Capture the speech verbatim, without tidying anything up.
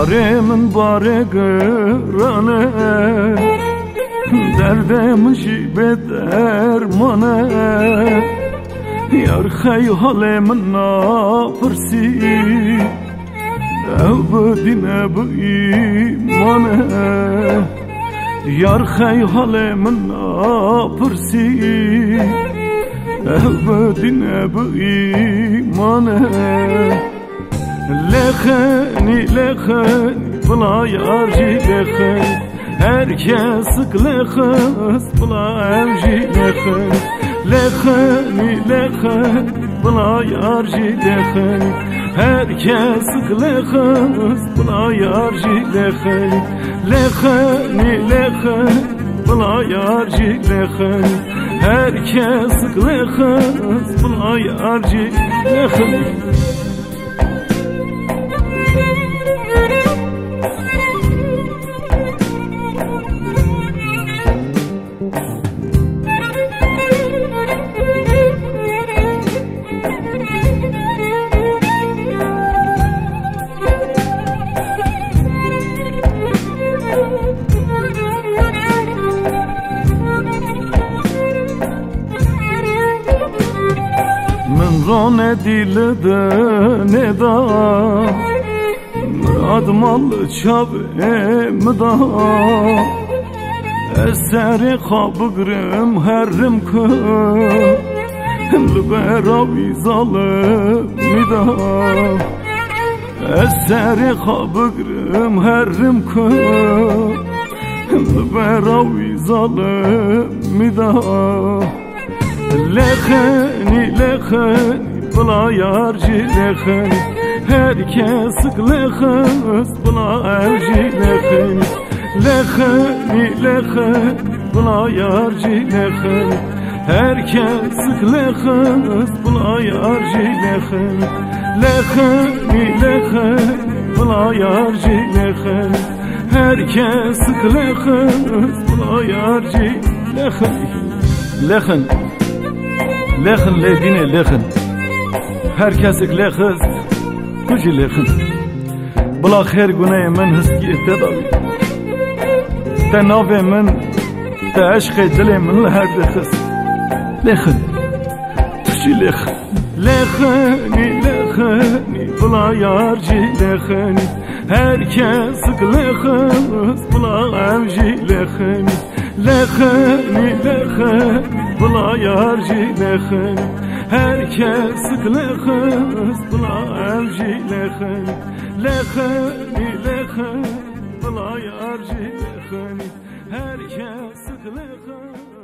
Barê min barê giran e, derdê min jî bê derman e. Yar xey halê min napirsî, ew bi dîn e bi îman e. Yar xey halê min napirsî, ew bi dîn e bi îman e. Lêxinî, lêxinî, bila yar jî lêxinî. Her kesik lêxist, bila ew jî lêxinî. Lêxinî, lêxinî, bila yar jî lêxinî. Her kesik lêxist, bila yar jî lêxinî. Lêxinî, lêxinî, bila yar jî lêxinî. Her kesik lêxist, bila yar jî lêxinî. Min rone dî li dinê da, mirad mal çavê min da. Ez serê xwe bigrim herim ku li bera wî zalimî da. Ez serê xwe bigrim herim ku li bera wî zalimî da. Lêxinî, lêxinî, bila yar jî lêxinî. Her kesik lêxist, bila ew jî lêxinî. Lêxinî, lêxinî, bila yar jî lêxinî. Her kesik lêxist, bila yar jî lêxinî. Lêxinî, lêxinî, bila yar jî lêxinî. Her kesik lêxist, bila yar jî lêxinî. Lêxin. Lêxin lê dînê lêxin. Her kesik lêxist, tu jî lêxin. Bila xêr guneyê min histiyê te da bî. Te navê min, te eşqê dilê min li her dixist. Lêxin. Tu jî lêxin. Lêxinî, lêxinî, bila yar jî lêxinî. Her kesik lêxist, bila ew jî lêxinî. Lêxinî, lêxinî, bila yar jî lêxinî. Her kesik lêxist, bila ew jî lêxinî. Lêxinî, lêxinî, bila yar jî lêxinî. Her kesik lêxist.